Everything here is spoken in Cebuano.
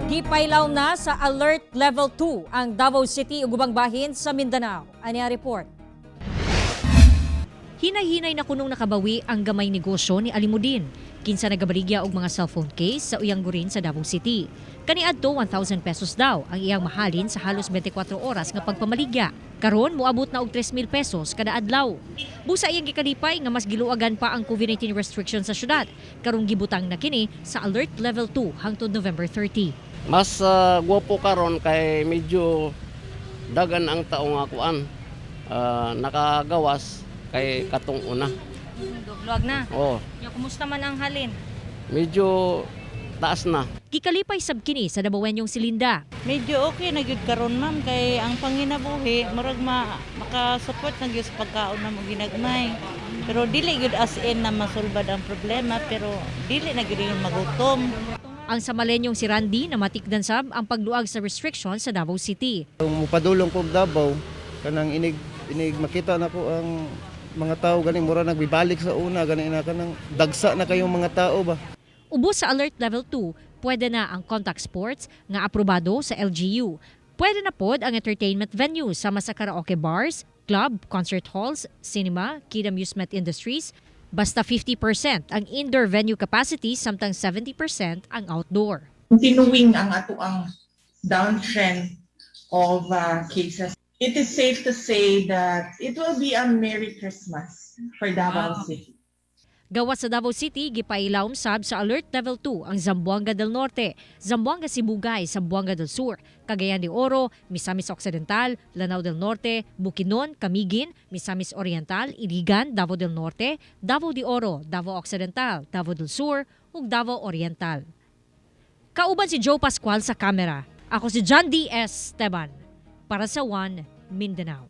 Gipailaw na sa Alert Level 2 ang Davao City ug ubang bahin sa Mindanao. Ani ang report. Hinay-hinay na kunong nakabawi ang gamay negosyo ni Alimudin, kinsa nagabaligya og mga cellphone case sa Uyangurin sa Davao City. Kaniadto 1,000 pesos daw ang iyang mahalin sa halos 24 oras nga pagpamaligya. Karon moabot na og 3,000 pesos kada adlaw. Busa iyang gikalipay nga mas giluagan pa ang COVID-19 restrictions sa syudad. Karong gibutang na kini sa Alert Level 2 hangtod November 30. Mas gwapo karon kay medyo dagan ang tao nga kuan nakagawas kay katong una. Luwag na. Oh, Ya, kumusta man ang halin? Medyo taas na. Gikalipay sab kini sa Dabawenyong si Linda. Medyo okay na gyud karon, ma'am, kay ang panginabuhi murag maka-support na gyud sa pagkaon na mo ginagmay. Pero dili gyud as in na masulbad ang problema, pero dili na gyud yung magutom. Ang Samalenyong si Randy na matikdan sab ang pagluag sa restrictions sa Davao City. Kung mupadulong kog Davao, kanang inig inig makita na ko ang mga tao gani mura nagbibalik sa una gani na kanang dagsa na kayong mga tao ba. Ubos sa Alert Level 2, pwede na ang contact sports nga aprobado sa LGU. Pwede na pod ang entertainment venues sama sa karaoke bars, club, concert halls, cinema, kid amusement industries, basta 50% ang indoor venue capacity samtang 70% ang outdoor. Continuing ang atoang downtrend of cases. It is safe to say that it will be a Merry Christmas for Davao City. Gawas sa Davao City, gipailawom sab sa Alert Level 2 ang Zamboanga del Norte, Zamboanga Sibugay, Zamboanga del Sur, Cagayan de Oro, Misamis Occidental, Lanao del Norte, Bukidnon, Camiguin, Misamis Oriental, Iligan, Davao del Norte, Davao de Oro, Davao Occidental, Davao del Sur ug Davao Oriental. Kauban si Joe Pascual sa kamera. Ako si John D. S. Esteban para sa One Mindanao.